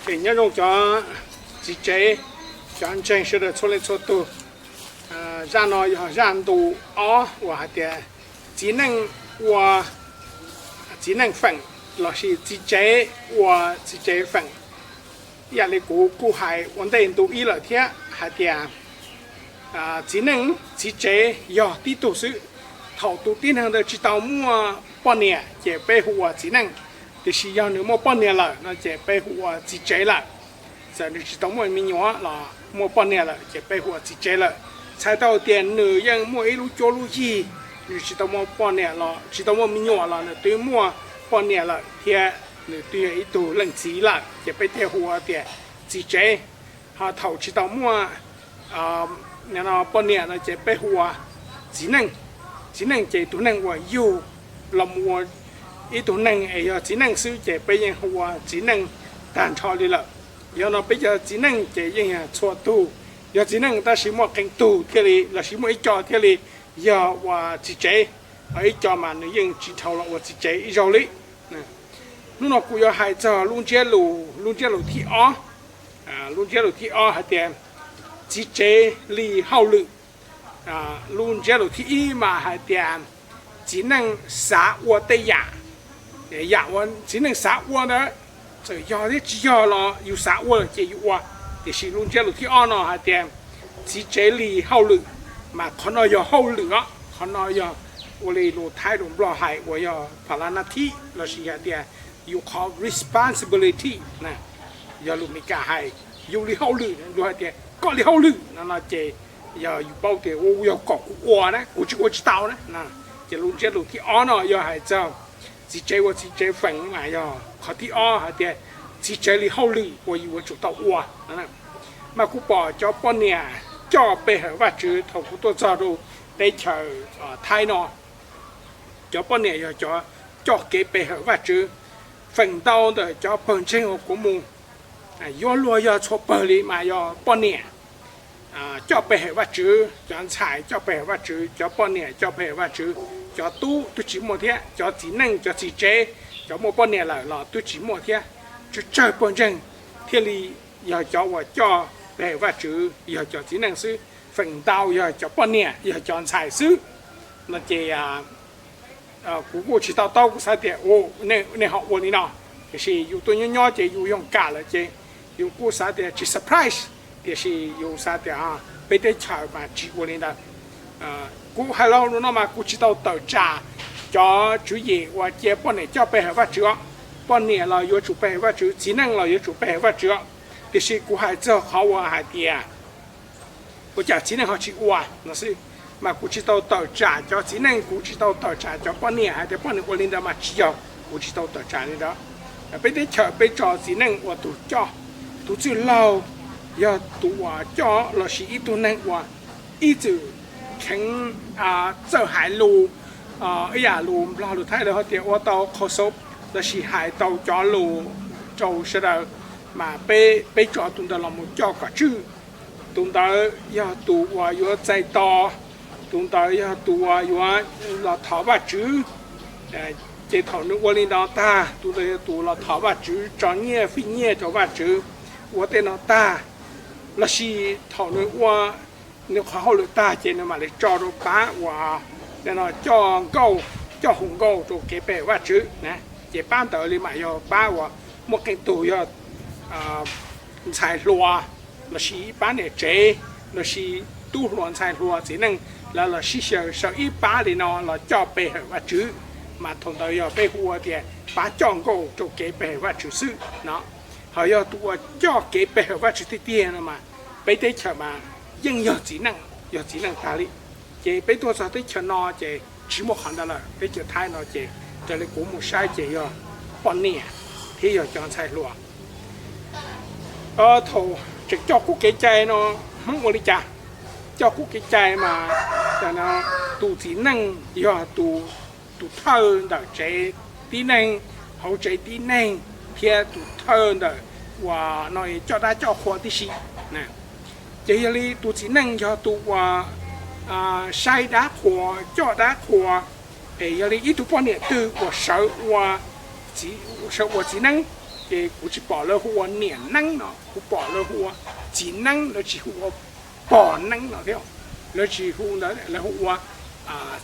Ces nyob zoo cov txiv tsev, cov ntseeg sawv daws txhua leej txhua tug, zaj no yog zaj ntu ob uas hais tias txiv neej ua txiv neej feem lossis txiv tsev ua txiv tsev feem. Ib yam li kuv kuj hais ua ntej ntu ib lawm thiab hais tias txiv neej txiv tsev yog tib tug xwb. Thaum tus tib neeg ntawd tsis tau muaj poj niam ces peb hu ua txiv neej, tiam sis yog nws muaj poj niam lawm no ces peb hu ua txiv tsev lawm. Txawm nws tsis tau muaj me nyuam los muaj poj niam lawm ces peb hu ua txiv tsev lawm. Txhais tau tias nws yeej muaj ib lub cuab lub yig, nws tsis tau muaj poj niam los tsis tau muaj me nyuam los nws twb muaj poj niam lawm thiab nws twb yog ib tug leej txiv lawm ces peb thiaj hu ua tias txiv tsev. Ho thaum tsis tau muaj poj niam no ces peb hu ua txiv neej. Txiv neej ces tus neeg uas yug los mus ua ib tug neeg es yog txiv neej xwb ces peb yeej hu ua txiv neej tag nrho li lawm. Yog no peb cov txiv neej ces yeej yog txhua tug yog txiv neej tab sis muaj qee tug thiaj li lossis muaj ib co thiaj li yog ua txiv tsev, ho ib co mas nws yeej tsis dhau los ua txiv tsev ib zaug li. Hnub no kuv yuav hais txog lub ntsiab lus, lub ntsiab lus thib ob. Lub ntsiab lus thib ob hais tias txiv tsev li hauj lwm. Lub ntsiab lus thib ib mas hais tias txiv neej xav ua tej yam, yam uas txiv neej xav ua ntawd, txawm yog thiab tsis yog los yus xav ua lawm ces yus ua. Tiam sis lub ntsiab lus thib ob no hais tias txiv tsev li hauj lwm, mas qhov no yog hauj lwm os, qhov no yog ua li lus Thaib lus Nplog hais uas yog pha la na thib lossis hais tias yus qhov responsibility. Yog lus Meskas hais yus li hauj lwm, luag hais tias koj li hauj lwm no no ces yog yus paub tias ua yog kom kuv ua na, kuv tsis ua tsis tau na. Ces lub ntsiab lus thib ob no yog hais txog txiv tsev ua txiv tsev feem mas yog qhov thib ob hais tias txiv tsev li hauj lwm uas yus yuav tsum tau ua. Mas kuv pom cov poj niam coj pe hawm Vajtswv thaum kuv tuaj txog rau teb chaws Thaib no, cov poj niam yog cov coj kev pe hawm Vajtswv. Feem ntau ntawm cov pawg ntseeg uas kuv mus yuav luag yog txhua pawg li mas yog poj niam coj pe hawm Vajtswv, cov ntxhais coj pe hawm Vajtswv, cov poj niam coj pe hawm Vajtswv, cov tub twb tsis muaj thiab, cov txiv neej cov txiv tsev, cov muaj poj niam lawm los twb tsis muaj thiab. Tsawg tsawg pawg ntseeg thiaj li yog cov uas coj pe hawm Vajtswv yog cov txiv neej xwb, feem ntau yog cov poj niam yog cov ntxhais xwb. No ces kuv kuj tsis to taub, kuv xav tias nej ho ua li no, tiam sis yus tuaj nyob nyob ces yus yoog kam lawm ces yus kuj xav tias tsis surprise, tiam sis yus xav tias peb teb chaws mas tsis ua li ntawd. Kuv hais lo lus no mas kuv tsis tau tawm tsam cov tswv yim uas cia poj niam coj pe hawm Vajtswv os. Poj niam los yuav tsum pe hawm Vajtswv, txiv neej los yuav tsum pe hawm Vajtswv os. Tiam sis kuv hais txog qhov uas hais tias ua cas txiv neej ho tsis ua no xwb, mas kuv tsis tau tawm tsam cov txiv neej, kuv tsis tau tawm tsam cov poj niam hais tias poj niam ua li ntawd mas tsis yog, kuv tsis tau tawm tsam li ntawd. Peb teb chaws peb tso txiv neej ua tus coj, tus txwj laug yog tus uas coj lossis ib tug neeg uas ib txwm kheev txawj hais lus, ib yam lus Nplog lus Thaib lawv hais tias ua tau qhov xov lossis hais tau cov lus rau sawv daws, mas peb tso tus ntawd los mus coj kom tswj. Tus ntawd yog tus uas yuav txais tos, tus ntawd yog tus uas yuav los thov Vajtswv. Ces thaum nws ua li no tag, tus ntawd yog tus los thov Vajtswv, tso nyiaj fij nyiaj rau Vajtswv, ua tej no tag, lossis thaum nws ua nws qhov hauj lwm tag ces nws mam li tso rau pab uas coj nkauj, coj hu nkauj rau kev pe hawm Vajtswv na. Ces pab ntawd li mas yog pab uas muaj qee tug yog ntxhais hluas lossis ib pab niam tsev lossis tub hluas ntxhais hluas txiv neej, lawv los sib xyaw sau ib pab li no los coj pe hawm Vajtswv, mas thaum ntawd yog peb hu ua tias pab coj nkauj rau kev pe hawm Vajtswv xwb no. Ho yog tus uas coj kev pe hawm Vajtswv tiag tiag no mas peb teb chaws mas yeej yog txiv neej, yog txiv neej tag li. Ces peb tuaj txog teb chaws no ces tsis muaj qhov ntawd lawm, teb chaws Thaib no ces raws li kuv mus saib ces yog poj niam thiab yog cov ntxhais hluas. Thaum tseem coj qub kev cai no, Hmoob ua li cas? Coj qub kev cai mas tus txiv neej yog tus thawj ntawm tsev tib neeg, hauv tsev tib neeg, thiab tus thawj ntawm uas no coj dab coj qhua tib si. Ces yog li tus txiv neej yog tus uas saib dab qhua, coj dab qhua. Es yog li ib tug poj niam twg uas sawv ua txiv neeb, Ces kuv tsis pom lawv hu ua niam neeb no, kuv pom lawv hu ua txiv neeb, lawv tsis hu ua pog neeb no thiab. Lawv tsis hu ntawd, lawv hu ua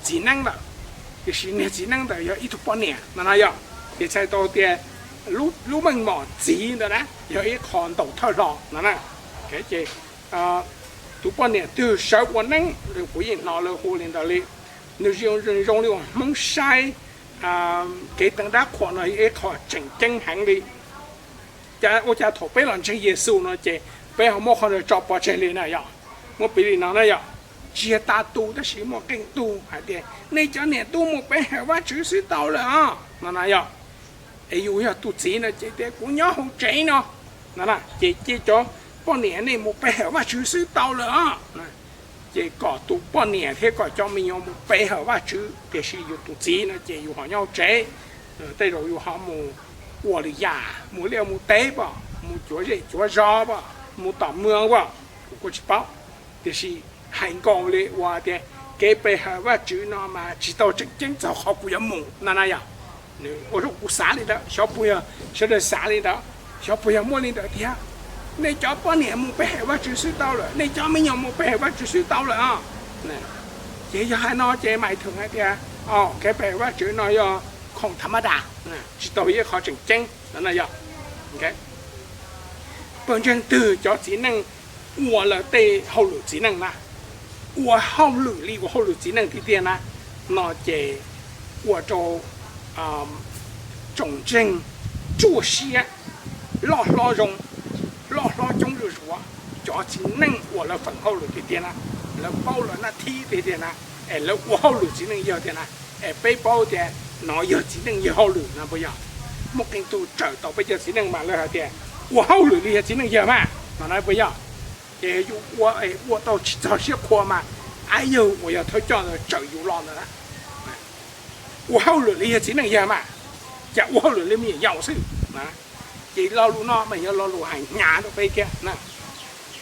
txiv neeb lawm. Tiam sis niag txiv neeb ntawd yog ib tug poj niam no na yog. Ces txhais tau tias lub meej mom txiv ntawd na yog ib qho ntaus thawj hlo no na. Ces tus poj niam twg sawv ua neeb, kuv yeej hnov lawv hu li ntawd li. Nws zoo li uas Hmoob saib kev teev dab qhuas no yog ib qho tseem ceeb heev li. Ua cas thaum peb los ntseeg Yexus no ces peb ho muab qhov ntawd tso pov tseg li na yog? Muab piv li no na yog, tsis yog tas tus tab sis muaj qee tug hais tias nej cov niam tub mus pe hawm Vajtswv xwb tau lawm os no na yog. Es yus yog tus txiv no ces tias kuv nyob hauv tsev no no, ces cia cov poj niam nej mus pe hawm Vajtswv xwb tau lawm os. Ces kom tus poj niam thiab kom cov me nyuam mus pe hawm Vajtswv, tiam sis yus tus txiv no ces yus ho nyob hauv tsev. Tej zaum yus ho mus ua lwm yam, mus liaj mus teb pom, mus cuav zej cuav zos pom, mus tom muag pom, kuv kuj tsis paub. Tiam sis hais nkaus li uas tias kev pe hawm Vajtswv no mas tsis tau tseem ceeb txog qhov kuv yuav mus no na yog. Ua rau kuv xav li ntawd, xyov puas yog sawv daws xav li ntawd, xyov puas yog muaj li ntawd thiab. Nej cov poj niam mus pe hawm Vajtswv xwb tau lawm, nej cov me nyuam mus pe hawm Vajtswv xwb tau lawm os. Ces yog hais no ces mais thwm hais tias kev pe hawm Vajtswv no yog khoom tha mab das, tsis tau yog ib qho tseem ceeb no na yog. Pawg ntseeg twg cov txiv neej ua lawv tej hauj lwm txiv neej na, ua hauj lwm li ua hauj lwm txiv neej tiag tiag na, no ces ua rau tsoom ntseeg ruaj siab, loj hlob zoo, loj hlob coob zuj zus. Cov txiv neej uas lawv feem hauj lwm tiag tiag na, lawv paub lawv nab thib tiag tiag na, es lawv ua hauj lwm txiv neej yawg tiag na, es peb paub tias no yog txiv neej yawg hauj lwm no puas yog? Muaj qee tug tsawm tau peb cov txiv neej mas lawv hais tias ua hauj lwm li yog txiv neej yawg mas no na puas yog? Ces yus ua, ua tau tsis txog siab qhua mas ab yawg uas yog thawj coj ntawd tsawm yus los ntawd na. Ua hauj lwm li yog txiv neej yawg mas, cas ua hauj lwm li me nyuam yaus xwb. Ces lo lus no mas yog lo lus hais hnyav rau peb thiab na.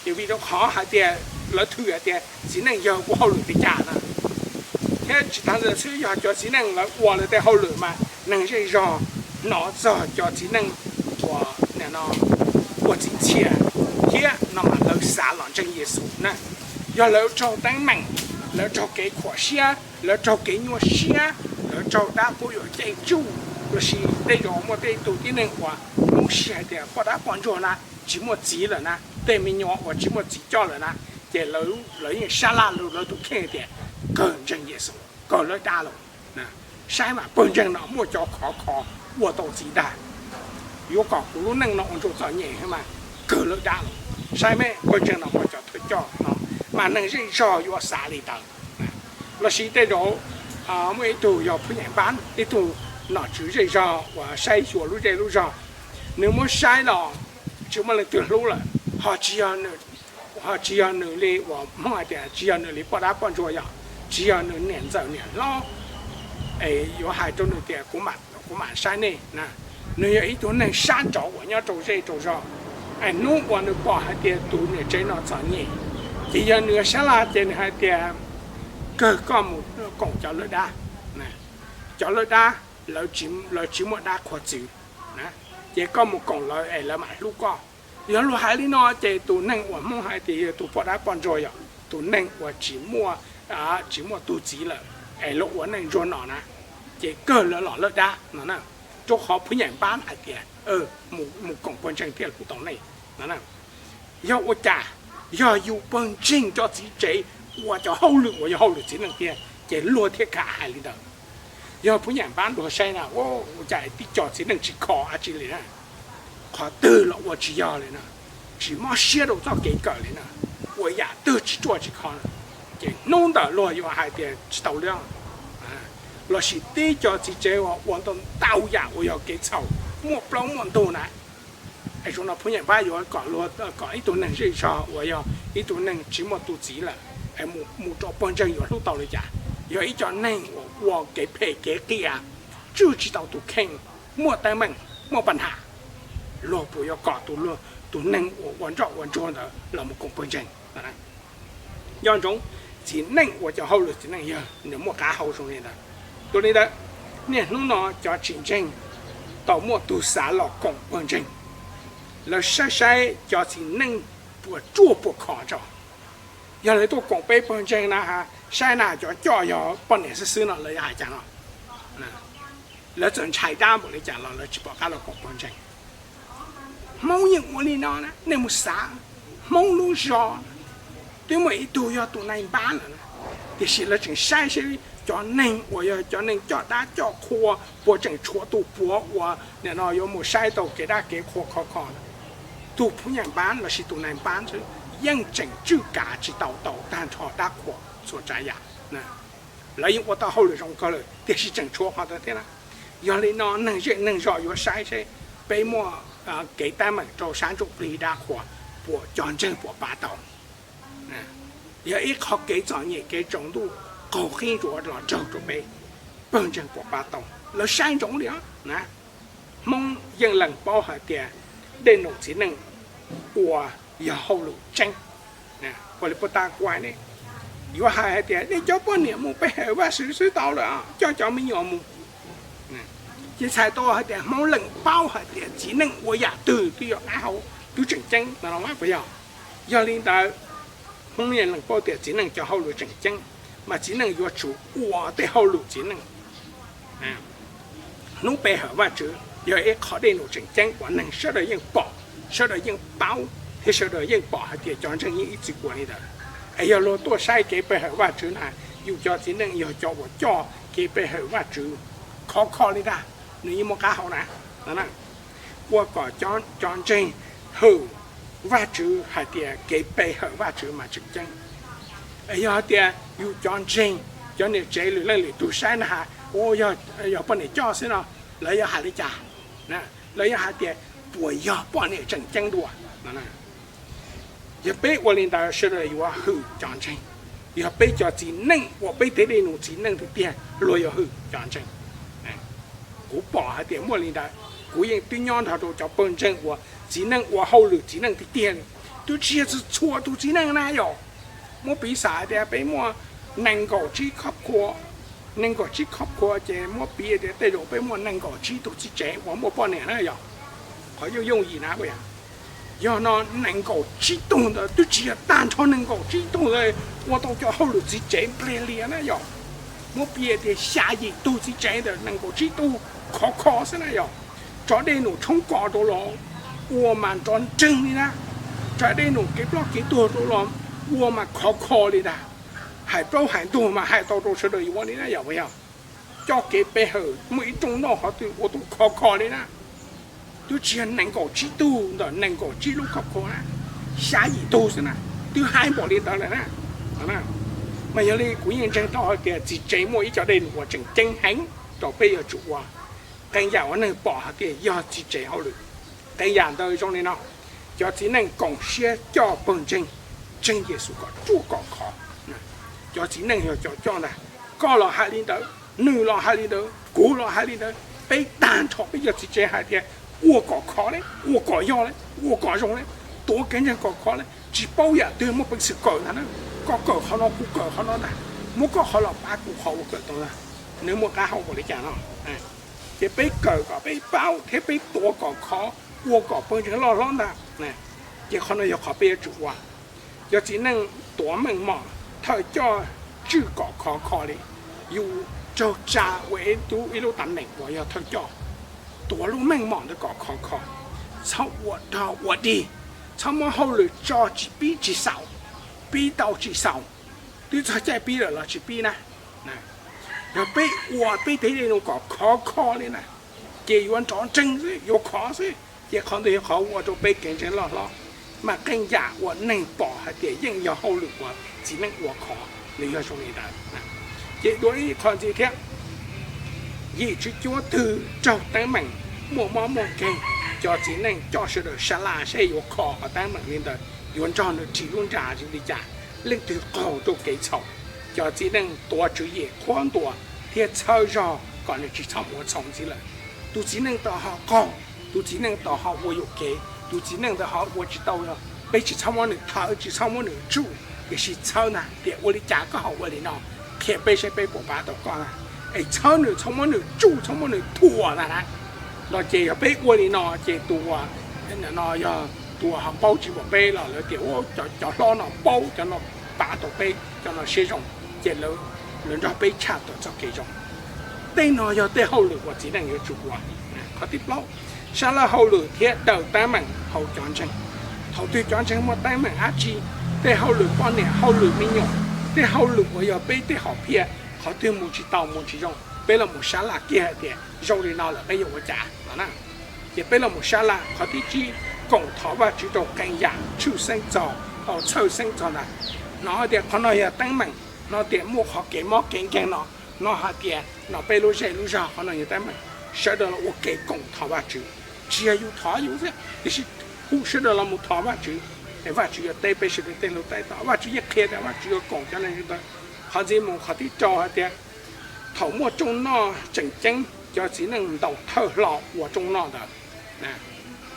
Ces vim rau qhov hais tias lawv thwm hais tias txiv neej yawg ua hauj lwm li cas na. Thiab tsis tas li ntawd xwb, yog cov txiv neej lawv ua lawv tej hauj lwm mas neeg zej zog hnov txog cov txiv neej uas ua txiv ntxhias thiab no mas lawv xav los ntseeg Yexus na. Yog lawv raug teeb meem, lawv raug kev khuam siab, lawv raug kev nyuaj siab, lawv raug dab quab yuam caij tsuj, los sis tej zaum muaj tej tug tib neeg uas Hmoob siv hais tias poj dab poj ntsuag na, tsis muaj txiv lawm na, tej me nyuam uas tsis muaj txiv coj lawm na, ces lawv yeej sab laj lawv tus kheej tias kawg ntseeg Yexus, kawg lawv dab los. Saib mas pawg ntseeg no muaj cov khov kho ua tau txiv dag, yuav kom kuv lub neej no ua ntsej txom nyem mas kawg lawv dab los. Saib me pawg ntseeg no muaj cov thawj coj no, mas neeg zej zog yuav xav li ntawd. Los sis tej zaum muaj ib tug yog phub nyaim npab, ib tug nom tswv zej zog uas saib xyuas lub zej lub zog, nws muab saib los tsis muaj leej twg hlub lawm, ho tsis yog nws, ho tsis yog nws li uas Hmoob hais tias tsis yog nws li poj dab poj ntsuag yog, tsis yog nws niam ntxawm niam hlob es yuav hais rau nws tias kuv mam saib nej na. Nws yog ib tug neeg sab nraud uas nyob rau zej rau zog, es hnub uas nws pom hais tias tus niam tsev no txom nyem, ces yog nws sab laj ces nws hais tias kawg koj mus koom cov lawj dab. Cov lawj dab, lawv tsis muaj dab qhuas txwv, ces koj mus koom lawv es lawv mam hlub koj. Yog luag hais li no ces tus neeg uas Hmoob hais tias yog tus poj dab poj ntsuag yog tus neeg uas tsis muaj, tsis muaj tus txiv lawm es luag ua neej ntsuag no na, ces kawg lawv los lawj dab no na. Rau qhov phub nyaim npab hais tias mus koom pawg ntseeg thiaj hlub tau nej no. Yog ua cas? Yog yus pawg ntseeg cov txiv tsev ua cov hauj lwm uas yog hauj lwm txiv neej tiag ces luag thiaj kam hais li ntawd. Yog phub nyaim npab luag saib na, ua cas tib co txiv neej tsis kho dab tsi li na, qhov twg los ua tsis yog li na, tsis mob siab rau txoj kev kawm li na, ua yam twg tsis ruaj tsis khov na, ces hnub ntawd luag yuav hais tias tsis tau li. Los sis tib co txiv tsev uas ua ntau ntau yam uas yog kev txhaum, muaj plaub muaj ntug na, es zoo no phub nyaim npab yuav kom luag, kom ib tug neeg zej zog uas yog ib tug neeg tsis muaj tus txiv lawm es mus rau pawg ntseeg yuav hlub tau li cas? Yog ib co neeg uas ua kev phem kev qias, tswj tsis tau tus kheej, muaj teeb meem, muaj pab ham, luag puas yuav kom tus neeg uas ua nroj ua ntsuag ntawd los mus koom pawg ntseeg? Nco ntsoov, txiv neej uas cov hauj lwm txiv neej yawg nws muaj qab hau zoo li ntawd. Tus li ntawd, niaj hnub no cov tsis ntseeg tau muaj tug xav los koom pawg ntseeg. Lawv saib saib cov txiv neej puas ruaj puas khov tso. Yog lawv tuaj koom peb pawg ntseeg na, saib na cov coj yog poj niam xwb xwb no lawv yuav hais cas no? Lawv txawm ntshai dab npaum li cas los lawv tsis pom qab los koom pawg ntseeg. Hmoob yeej ua li no na, nej mus xav, Hmoob lub zos twb muaj ib tug yog tus nais npab lawm na, tiam sis lawv tseem saib saib cov neeg uas yog cov neeg coj dab coj qhua puas tseem tshuav tus puav uas nim no yuav mus saib tau kev dab kev qhua khov kho na. Tus phub nyaj npab lossis tus nais npab xwb yeej tseem tswj kav tsis tau tau tag nrho dab qhuas txhua tsav yam. Lawv yeej ua tau hauj lwm zoo kawg lawm tiam sis tseem tshuav qhov ntawd thiab na. Yog li no neeg zej neeg zos yuav saib seb peb muaj kev teeb meem rau sab ntsuj plig dab qhuas puas cov ntseeg puas pab tau. Yog ib qho kev txom nyem kev tsaus ntuj qaug qhib ntsuav los raug rau peb pawg ntseeg puas pab tau. Lawv saib ntsoov li na. Hmoob yeej lees paub hais tias dej num txiv neej ua yog hauj lwm tseeb. Ua li puag ta kuv hais ne, yuav hais hais tias nej cov poj niam mus pe hawm Vajtswv xwb tau lawm, coj cov me nyuam mus. Ces txhais tau hais tias Hmoob lees paub hais tias txiv neej ua yam twg twb yog qab hau, twb tseem ceeb no los mas puas yog? Yog li ntawd, Hmoob yeej lees paub tias txiv neej cov hauj lwm tseem ceeb, mas txiv neej yuav tsum ua tej hauj lwm txiv neej. Hnub pe hawm Vajtswv yog ib qho dej num tseem ceeb uas neeg sawv daws yeej pom, sawv daws yeej paub thiab sawv daws yeej pom hais tias cov ntseeg yeej ib txwm ua li ntawd. Es yog luag tuaj saib kev pe hawm Vajtswv na, yus cov txiv neej yog cov uas coj kev pe hawm Vajtswv khov kho li ntag, nws yeej muaj qab hau na. Ua kom cov ntseeg hawm Vajtswv hais tias kev pe hawm Vajtswv mas tseem ceeb. Es yog hais tias yus cov ntseeg, cov niam tsev lwm leej lwm tug saib na has ua yog poj niam coj xwb no, lawv yuav hais li cas? Lawv yuav hais tias puas yog poj niam tseem ceeb dua? Yog peb ua li ntawd sawv daws yuav hwm cov ntseeg. Yog peb cov txiv neej ua peb tej dej num txiv neej tiag tiag luag yuav hwm cov ntseeg. Kuv pom hais tias muaj li ntawd, kuv yeej twb nyob nrog rau cov pawg ntseeg uas txiv neej ua hauj lwm txiv neej tiag tiag li. Twb tsis yog txhua tus txiv neej na yom. Muab piv xam hais tias peb muaj nees nkaum tsib khob khua, nees nkaum tsib khob khua ces muab piv tias tej zaum peb muaj nees nkaum tsib tug txiv tsev uas muaj poj niam na yom. Qhov yooj yooj yim na, yog no nees nkaum tsib tug ntawd twb tsis yog tag nrho nees nkaum tsib tug ntawd ua tau cov hauj lwm txiv tsev npliag lias na yom. Muab piv tias xya yim tug txiv tsev ntawd nees nkaum tsib tug khov kho xwb na yom. Tso dej num tshoob kos rau los ua mas nrov nreeg li na. Tso dej num kev ploj kev tuag rau los ua mas khov kho li ntag. Hais plaub hais ntug mas hais tau rau sawv daws yuav li na yom, puas yog? Coj kev pe hawm muaj ib rooj noj qhov twg ua tau khov kho li na. Twb tsis yog nees nkaum tsib tug ntawm nees nkaum tsib lub khob khua na, xya yim tug xwb na, twb haib npaum li ntawd lawm na. Mas yog li kuv yeej ntseeg tau hais tias txiv tsev muaj ib co dej num uas tseem ceeb heev rau peb yuav tsum ua. Qee yam uas neeg pom hais tias yog txiv tsev hauj lwm. Qee yam ntawd zoo li no, cov txiv neej koom siab coj pawg ntseeg, ntseeg Yexus kom ruaj kom khov. Cov txiv neej yog cov coj ntag. Koj los hais li ntawd, nws los hais li ntawd, kuv los hais li ntawd, peb tag nrho peb cov txiv tsev hais tias ua kom khov le, ua kom yog le, ua kom zoo le, tuav kev ntseeg kom khov le, tsis paub yam twg muaj peev xwm kawm ntag na. Koj kawm qhov no kuv kawm qhov no ntag, muab koj qhov los pab kuv qhov uas kawm tau ntag. Nws muaj qab hau npaum li cas no? Ces peb kawm kom peb paub thiab peb tuav kom khov, ua kom pawg ntseeg loj hlob ntag. Ces qhov no yog qhov peb yuav tsum ua. Cov txiv neej tuav meej mom, thawj coj tswj kom khov kho li. Yus raug tsa ua ib tug ib lub tam neem uas yog thawj coj, tuav lub meej mom ntawd kom khov kho. Txhob ua dog ua dig, txhob muab hauj lwm tso tsis pib tsis xaus, pib tau tsis xaus, twb txog caij pib lawm los tsis pib na. Yog peb ua peb tej dej num kom khov kho li na, ces yuav nrov nreeg xwb, yuav khov xwb. Ces qhov ntawd yog qhov ua rau peb kev ntseeg loj hlob. Mas qee yam uas neeg pom hais tias yeej yog hauj lwm uas txiv neej ua khov, nws yog zoo li ntawd. Ces dua ib qho ntxiv thiab, yim tswv cuab twg raug teeb meem muaj mob muaj nkeeg, cov txiv neej coj sawv daws sab laj seb yuav kho qhov teeb meem li ntawd, yuav nrog nws ris lub nra li cas, leej twg qaug rau kev txhaum, cov txiv neej tuav tswv yim qhuab ntuas thiab txhawb zog kom nws tsis txhob mus ua txhaum ntxiv lawm. Tus txiv neej ntawd ho qaug, tus txiv neej ntawd ho ua yuam kev, tus txiv neej ntawd ho ua tsis tau, peb tsis txhob muab nws thawb, tsis txhob muab nws tsuj, tiam sis txhawb ntag tias ua li cas koj ho ua li no, qhia peb seb peb puas pab tau koj na. Es txhawb nws, txhob muab nws tsuj, txhob muab nws thuam ntag na. No ces yog peb ua li no ces tus uas, no yog tus uas ho paub tsis npaum peb los lawv tias ua cov, cov hlob no paub, cov no pav tau peb, cov no siab zoo, ces lawv, lawv nrog peb tshaj tawm txoj kev zoo. Tej no yog tej hauj lwm uas txiv neej yuav tsum ua. Qhov thib plaub, sab laj hauj lwm thiab daws teeb meem hauv cov ntseeg. Thaum twg cov ntseeg muaj teeb meem dab tsi, tej hauj lwm poj niam hauj lwm me nyuam, tej hauj lwm uas yog peb tej hom phiaj, qhov twg mus tsis tau mus tsis zoo, peb los mus sab laj kiag hais tias zoo li no lawm peb yuav ua cas no na. Ces peb los mus sab laj. Qhov thib tsib, koom thov Vajtswv rau qee yam tshwj xeeb txog, txhawj xeeb txog ntag. Hnov tias qhov no yog teeb meem, hnov tias muaj qhov kev mob kev nkeeg no, hnov hais tias no peb lub zej lub zog qhov no yog teeb meem, sawv daws los ua ke koom thov Vajtswv. Tsis yog yus thov yus xwb, tiam sis hu sawv daws los mus thov Vajtswv, es Vajtswv yuav teb peb sawv daws tej lus tab tom. Vajtswv yeej qhia tias Vajtswv yuav koom cov neeg ntawd. Qhov ntxiv mus qhov thib rau hais tias thaum muaj rooj noj tseem ceeb cov txiv neej ntaus thawj hlo ua rooj noj ntawd.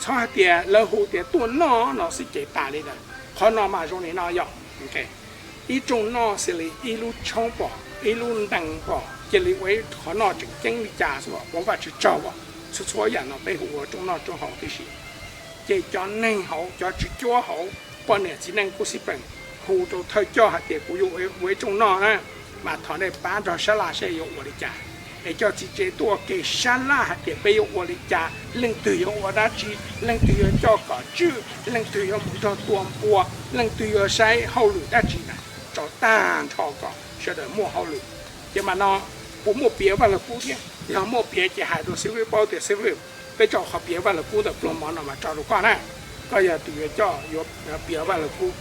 Txhob hais tias lawv hu tias tuaj noj no xwb ces tas li ntawd. Qhov no mas zoo li no yog ib rooj noj xws li ib lub tshoob pom, ib lub ntees pom, cia li ua ib qhov noj tseem ceeb li cas xwb, ua Vajtswv tsaug as. Txhua txhua yam no peb hu ua rooj noj rooj haus tib si. Ces cov neeg hauv, cov tswv cuab hauv, poj niam txiv neej kuj xij peem, hu rau thawj coj hais tias kuv yuav ua ib rooj noj na, mas thov nej pab nrog sab laj seb yuav ua li cas. Es cov txiv tsev tuaj ua ke sab laj hais tias peb yuav ua li cas, leej twg yuav ua dab tsi, leej twg yuav coj kom tswj, leej twg yuav mus nrog tua npua, leej twg yuav saib hauj lwm dab tsi na, tso tag nrho kom sawv daws muaj hauj lwm. Ces mas no puas muaj piav Vaj Lug Kub thiab? Yog muaj piav ces hais rau xib fwb paub tias xib fwb, peb tso qhov piav Vaj Lug Kub ntawm pluag mov no mas tso rau koj na. Koj yog tus yuav coj yuav piav Vaj Lug Kub,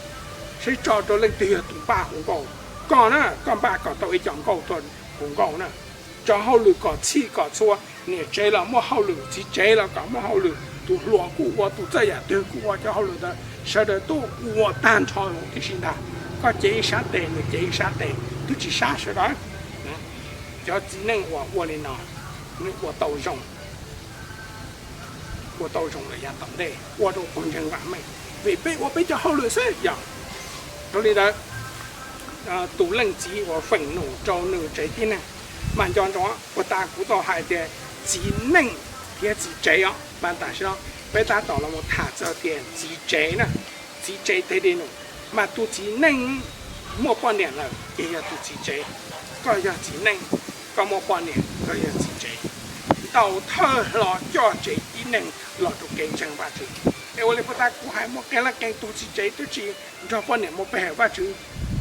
seb tso rau leej twg yog tus npaj hu nkauj. Koj na, koj npaj kom tau ib co nkauj tuaj hu nkauj na. Tso hauj lwm kom txhij kom txhua, niam tsev los muaj hauj lwm, txiv tsev los kom muaj hauj lwm, tus hluas kuj ua, tus txawj yam twg kuj ua cov hauj lwm ntawd, sawv daws tuaj ua tag nrho tib si ntag. Koj cev ib sab tes, nws cev ib sab tes, twb tsis sab sawv daws. Cov txiv neej uas ua li no, nws ua tau zoo, ua tau zoo lawm yav tom ntej, ua rau pawg ntseeg vam meej, vim peb ua peb cov hauj lwm xwb yog. Yog li ntawd, tus leej txiv uas feem num rau nws tsev tib neeg, mas nco ntsoov, puag ta kuv tau hais tias txiv neej thiab txiv tsev os, mas tam sim no peb tab tom los mus tham txog tias txiv tsev na, txiv tsev tej dej num, mas tus txiv neej muaj poj niam lawm ces yog tus txiv tsev. Koj yog txiv neej, koj muaj poj niam, koj yog txiv tsev, ntaus thawj hlo coj tsev tib neeg los rau kev ntseeg Vajtswv. Es ua li puag ta kuv hais muaj qee leej qee tus txiv tsev twb tsis nrog poj niam mus pe hawm Vajtswv.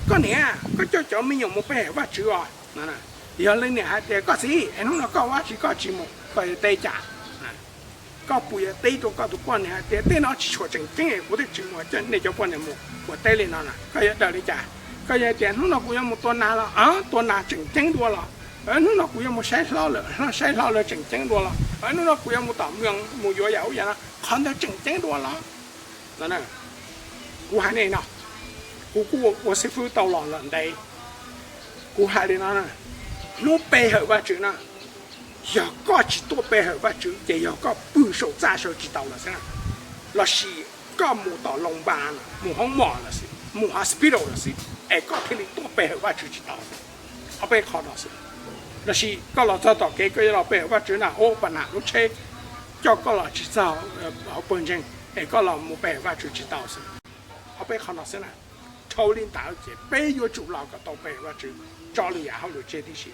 Koj niam, koj coj cov me nyuam mus pe hawm Vajtswv os. Yog leej niam hais tias koj txiv, es hnub no koj ua dab tsi koj tsis mus, koj yuav teb cas? Koj puas yuav teb rau koj tus poj niam hais tias tej no tsis tshua tseem ceeb, kuv thiaj tsis mus, coj nej cov poj niam mus? Puas teb li no na? Koj yuav daws li cas? Koj yuav tias hnub no kuv yuav mus tua nas los, tua nas tseem ceeb dua los? Hnub no kuv yuav mus saib hlob lawm, saib hlob lawm tseem ceeb dua los? Hnub no kuv yuav mus tom moos mus yuav yam ub yam no, qhov ntawd tseem ceeb dua los? Kuv hais nej no, kuv kuj ua xib fwb tau los lawm ntev. Kuv hais li no, hnub pe hawm Vajtswv na, yog koj tsis tuaj pe hawm Vajtswv ces yog koj pw saum txaj sawv tsis tau lawm xwb, lossis koj mus tom loos npas, mus hoob mom lawm xwb, mus hospital lawm xwb, es koj thiaj li tuaj pe hawm Vajtswv tsis tau. Ob peb qho no xwb. Lossis koj los txog tom kev koj yuav los pe hawm Vajtswv na, ua pa nam lub tsheb coj koj los tsis txog hauv pawg ntseeg, es koj los mus pe hawm Vajtswv tsis tau xwb. Ob peb qho no xwb na. Dhau li ntawd ces peb yuav tsum los kom tau pe hawm Vajtswv, tso lwm yam hauj lwm tseg tib si.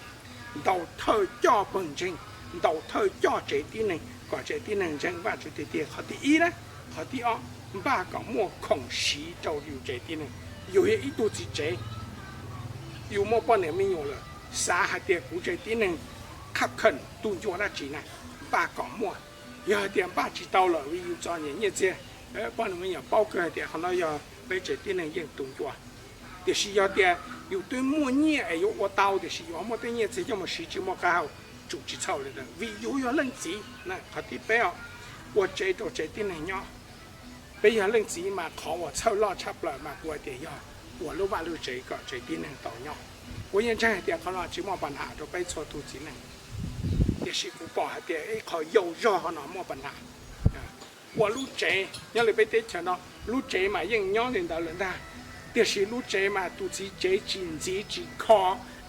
Ntaus thawj coj pawg ntseeg, ntaus thawj coj tsev tib neeg kom tsev tib neeg ntseeg Vajtswv tiag tiag, qhov thib ib na. Qhov thib ob, npaj kom muaj khoom siv rau yus tsev tib neeg. Yus yog ib tug txiv tsev, yus muaj poj niam me nyuam lawm, xav hais tias kuv tsev tib neeg khab kheem tu ncua dab tsi na, npaj kom muaj. Yog hais tias npaj tsis tau lawm vim yus txom nyem nyiaj txiag, poj niam me nyuam paub kawg hais tias qhov no yog peb tsev tib neeg yeej tu ncua. Tiam sis yog tias yus twb muaj nyiaj es yuav ua tau tiam sis yus ho muaj tej nyiaj txiag coj mus siv tsis muaj qab hau, tsum tsis txhaum li ntawd vim yus yog leej txiv. Qhov thib peb os, ua tsev rau tsev tib neeg nyob. Peb yog leej txiv mas qhov uas txhawj loj tshaj plaws mas kuv hais tias yog ua lub vaj lub tsev kom tsev tib neeg tau nyob. Kuv yeej ntseeg hais tias qhov no tsis muaj pa nam rau peb txhua tus txiv neej, tiam sis kuv pom hais tias ib qho yau zog no muaj pa nam. Ua lub tsev nyob li peb teb chaws no, lub tsev mas yeej nyob li ntawd lawm ntag, tiam sis lub tsev mas tus txiv tsev tsis ntxiv tsis kho,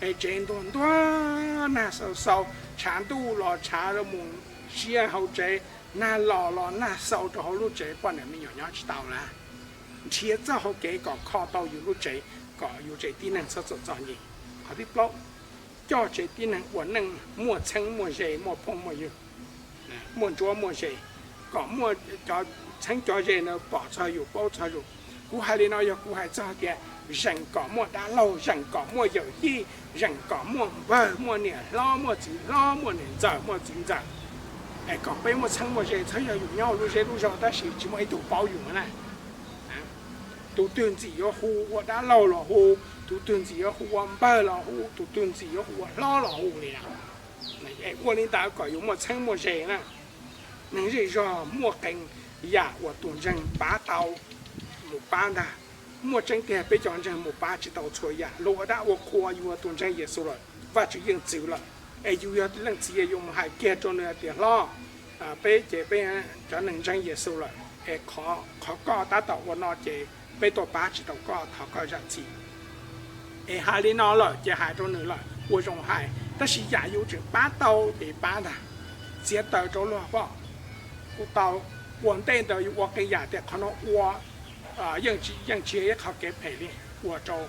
es tsev ntuag ntuag nag xau xau, tshav ntuj los tshav mus siab hauv tsev, nag los los nag xau rau hauv lub tsev, poj niam me nyuam nyob tsis tau lawm. Nrhiav txoj hau kev kom kho tau yus lub tsev, kom yus tsev tib neeg txhob txom txom nyem. Qhov thib plaub, coj tsev tib neeg ua neej muaj txheeb muaj ze, muaj phooj muaj ywg, muaj ntsuab muaj ze, kom muaj cov txheeb cov ze na pom txog yus paub txog yus. Kuv hais li no yog kuv hais txog tias zeem kom muaj dab laug, zeem kom muaj yawm yij, zeem kom muaj npawg muaj niam hlob, muaj txiv hlob muaj niam ntxawm, muaj txiv ntxawm, es kom peb muaj txheeb muaj ze, txhob yog yus nyob hauv lub zej lub zog tab sis tsis muaj ib tug paub yus na. Tus twg ntxim yuav hu ua dab laug los hu, tus twg ntxim yuav hu ua npawg los hu, tus twg ntxim yuav hu ua hlob los hu li na. Ua li ntawd kom yus muaj txheeb muaj ze na. Neeg zej zog muaj qee yam uas tus ntseeg pab tau mus pab ntag. Muaj tseeb tiag peb cov ntseeg mus pab tsis tau txhua yam, luag ua dab ua qhua yus tus ntseeg Yexus lawm, Vajtswv yeej txwv lawm, es yus yog leej txiv yuav mus hais kiag rau nws hais tias, hlob, peb ces peb cov neeg ntseeg Yexus lawm, es qhov koj tab tom ua no ces peb tuaj pab tsis tau koj, thov koj zam txim. Es hais li no lawm ces hais rau nws lawm ua zoo hais, tab sis yam yus tseem pab tau ces pab ntag. Txiav taws rau luag pom, kuv tau, ua ntej ntawd yus ua qee yam tias qhov no ua yeej tsis yog ib qho kev phem li, ua rau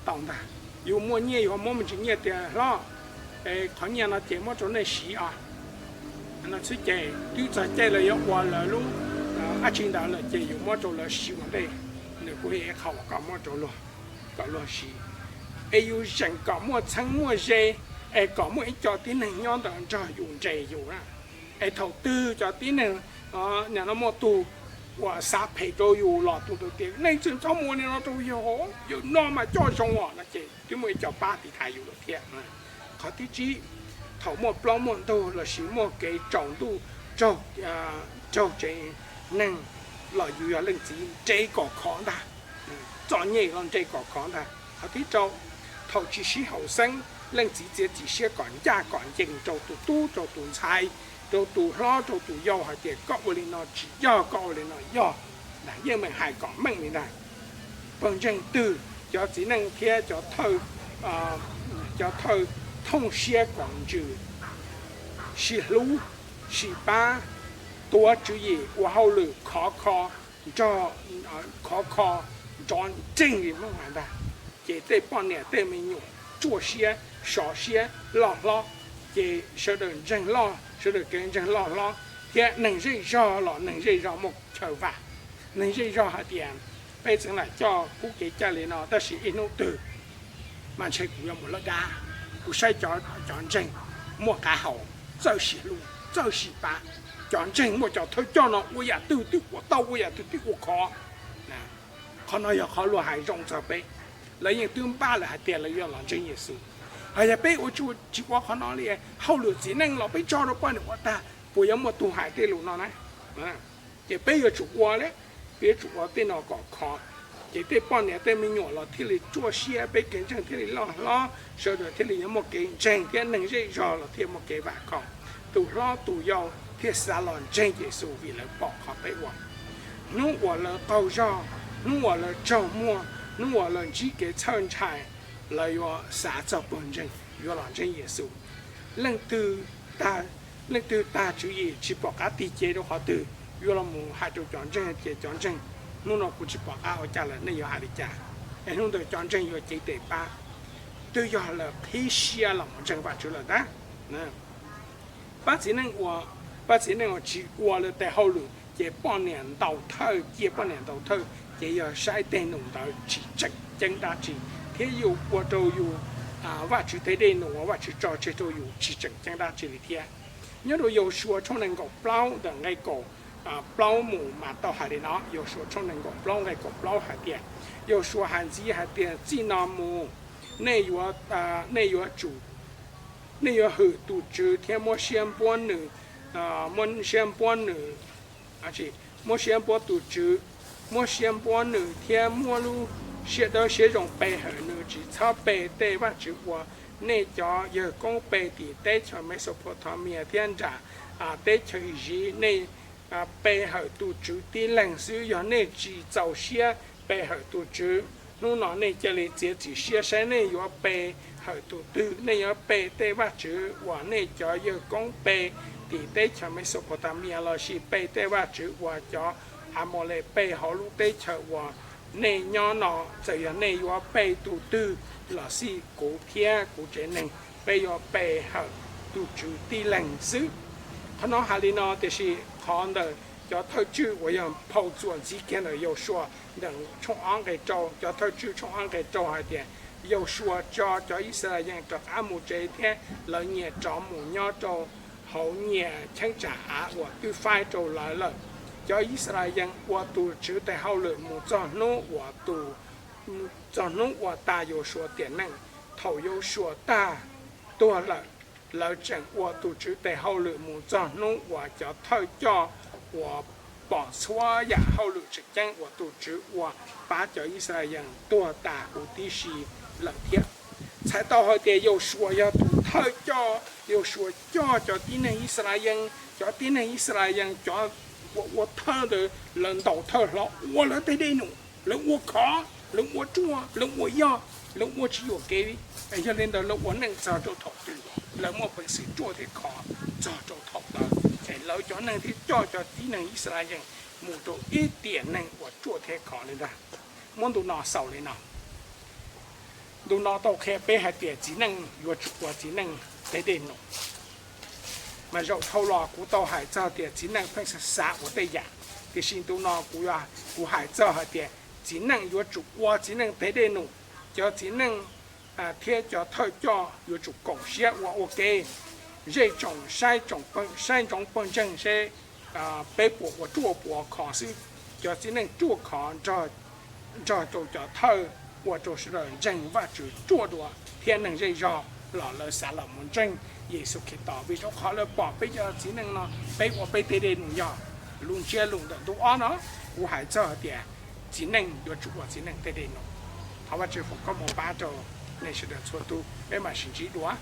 tau ntag. Yus muaj nyiaj yus muab me ntsis nyiaj tias, hlob, qhov nyiaj no ces muab rau nej siv os. No xwb ces twb txog caij lawv yuav ua lawv lub dab tsi ntawd lawm ces yus muab rau lawv siv ua ntej, nws kuj yog ib qho uas koj muab rau luag kom luag siv. Es yus zeem kom muaj txheeb muaj ze, es kom muaj ib co tib neeg nyob ntawd nrog yus nres yus na. Es thaum twg cov tib neeg, nim no muaj tug uas xav phem rau yus los tus ntawd tias, nej tsis txhob mus ua li no rau yawg, yawg no mas coj zoo os no ces twb muaj ib co pab tiv thaiv yus lawm thiab. Qhov thib tsib, thaum muaj plaub muaj ntug lossis muaj kev tsaus ntuj raug tsev neeg los yus yog leej txiv nres kom khov ntag, txom nyem los nres kom khov ntag. Qhov thib rau, thaum tsis sib haum xeeb, leej txiv txiav txim siab kom ncaj kom ncees rau tus tub rau tus ntxhais, rau tus hlob rau tus yau hais tias koj ua li no tsis yog, koj ua li no yog. Nag yeej meem hais kom meej li ntag. Pawg ntseeg twg cov txiv neej thiab cov thawj, cov thawj thooj siab kom ntsws, sib hlub, sib pab, tuav tswv yim ua hauj lwm khov kho, nrog, khov kho, nrov nreeg li Hmoob hais ntag, ces tej poj niam tej me nyuam ruaj siab, sov siab, loj hlob, ces sawv daws ntseeg loj, sawv daws kev ntseeg loj hlob, thiab neeg zej zog los neeg zej zog muaj chaw vam. Neeg zej zog hais tias, peb txeev lam coj qub kev cai li no tab sis ib hnub twg mas ntshe kuv yuav mus lawm dab, kuv saib cov ntseeg muaj qav hau, txawj sib hlub, txawj sib pab, cov ntseeg muaj cov thawj coj no ua yam twg twb ua tau, ua yam twg twb ua khov. Qhov no yog qhov luag hais zoo txog peb. Lawv yeej twb npaj lawm hais tias lawv yuav los ntseeg Yexus. Hos yog peb ua tsis ua qhov no li, hauj lwm txiv neej los peb tso rau poj niam ua tag, puas yuav muaj tug hais tej lus no na? Ces peb yuav tsum ua li, peb yuav tsum ua tej no kom khov, ces tej poj niam tej me nyuam los thiaj li ruaj siab, peb kev ntseeg thiaj li loj hlob, sawv daws thiaj li yuav muaj kev ntseeg thiab neeg zej zog los thiaj muaj kev vam khom. Tus hlob tus yau thiaj xav los ntseeg Yexus vim lawv pom qhov peb ua. Hnub uas lawv qaug zog, hnub uas lawv raug muag, hnub uas lawv ntsib kev txhawj ntshai, lawv yuav xav txog pawg ntseeg yuav los ntseeg Yexus. Leej twg tag, leej twg tag tswv yim tsis pom qab tig cev rau qhov twg, yuav los mus hais rau cov ntseeg ces cov ntseeg, hnub no kuv tsis pom qab ua cas lawm, nej yuav hais li cas? Es hnub ntawd cov ntseeg yuav cev tes pab, twb yog lawv qhib siab los mus ntseeg Vajtswv lawm ntag. Pab txiv neej ua, pab txiv neej uas tsis ua lawv tes hauj lwm ces poj niam ntaus thawj, cia poj niam ntaus thawj, ces yog saib tej num ntawd tsis tseem ceeb dab tsi, thiab yus ua rau yus, Vajtswv tej dej num uas Vajtswv tso tseg rau yus tsis tseem ceeb dab tsi li thiab. Nyob rau Yausuas tshooj nees nkaum plaub ntawm nqe kaum plaub mus mas tau hais li no, Yausuas tshooj nees nkaum plaub nqe kaum plaub hais tias, Yausuas hais ntxiv hais tias, txij no mus, nej yuav, nej yuav tsum, nej yuav hwm tus Tswv thiab muab siab npuab nws, muab siab npuab nws, muab siab npuab tus Tswv, muab siab npuab nws thiab muab lub siab dawb siab zoo pe hawm nws, tsis txhob pe tej vaj tswv uas nej cov yawg koob pe tim teb chaws Mesopotamia thiab nram teb chaws Iziv. Nej pe hawm tus Tswv tib leeg xwb. Yog nej tsis txaus siab pe hawm tus Tswv, hnub no nej cia li txiav txim siab saib nej yuav pe hawm tus twg. Nej yuav pe tej vaj tswv uas nej cov yawg koob pe tim teb chaws Mesopotamia lossis pe tej vaj tswv uas cov Amaules pe hauv lub teb chaws uas nej nyob no, txawm yog nej yuav pe tus twg los xij, kuv thiab kuv tsev neeg peb yuav pe hawm tus Tswv tib leeg xwb. Qhov no hais li no, tiam sis qhov ntawm cov thawj tswj uas yog phau txuas ntxiv kiag ntawm Yausuas ntawm tshooj ob nqe rau, cov thawj tswj tshooj ob nqe rau hais tias Yausuas tso cov Yixalayees rov qab mus tsev thiab lawv nyias rov mus nyob rau hauv nyias cheeb tsam av uas twb faib rau lawv lawm. Cov Yixalayees ua tus Tswv tes hauj lwm mus txog hnub uas tus, txog hnub uas tas Yausuas tiam neej. Thaum Yausuas tag tuag lawm, lawv tseem ua tus Tswv tes hauj lwm mus txog hnub uas cov thawj coj uas pom txhua yam hauj lwm tseem ceeb uas tus Tswv ua pab cov Yixalayees tuag tas huv tib si lawm thiab. Txhais tau hais tias Yausuas yog tus thawj coj, Yausuas coj cov tib neeg Yixalayees, cov tib neeg Yixalayees cov uas ua thawj ntawd lawv ntaus thawj hlo ua lawv tej dej num, lawv ua khov, lawv ua ruaj, lawv ua yog, lawv ua tsis yuam kev. Yog li ntawd lawv ua neej txog rau thaum twg lawv muaj peev xwm ruaj thiab khov txog rau thaum ntawd. Es lawv cov neeg thiaj coj cov tib neeg Yixalayees mus rau ib tiam neeg uas ruaj thiab khov li ntag. Muab ntu no xaus li no. Ntu no tau qhia peb hais tias txiv neej yuav tsum ua txiv neej tej dej num. Mas zaum dhau los kuv tau hais txog tias txiv neej pheej xav xav ua tej yam, tiam sis ntu no kuv, kuv hais txog hais tias txiv neej yuav tsum ua txiv neej tej dej num. Cov txiv neej thiab cov thawj coj yuav tsum koom siab ua ua ke, zej tsoom saib, saib ntsoov pawg ntseeg seb peb puas ua ruaj puas khov xwb. Cov txiv neej ruaj khov nrog rau cov thawj ua rau sawv daws ntseeg Vajtswv ruaj dua thiab neeg zej zog los lawv xav los mus ntseeg Yexus Khetos, vim rau qhov lawv pom peb cov txiv neej no peb ua peb tej dej num yog. Lus ntsiab lus ntawm ntu ob no kuv hais txog hais tias txiv neej yuav tsum ua txiv neej tej dej num. Thov Vajtswv foom koob hmoov pab rau nej sawv daws txhua tus, peb mam sib ntsib dua.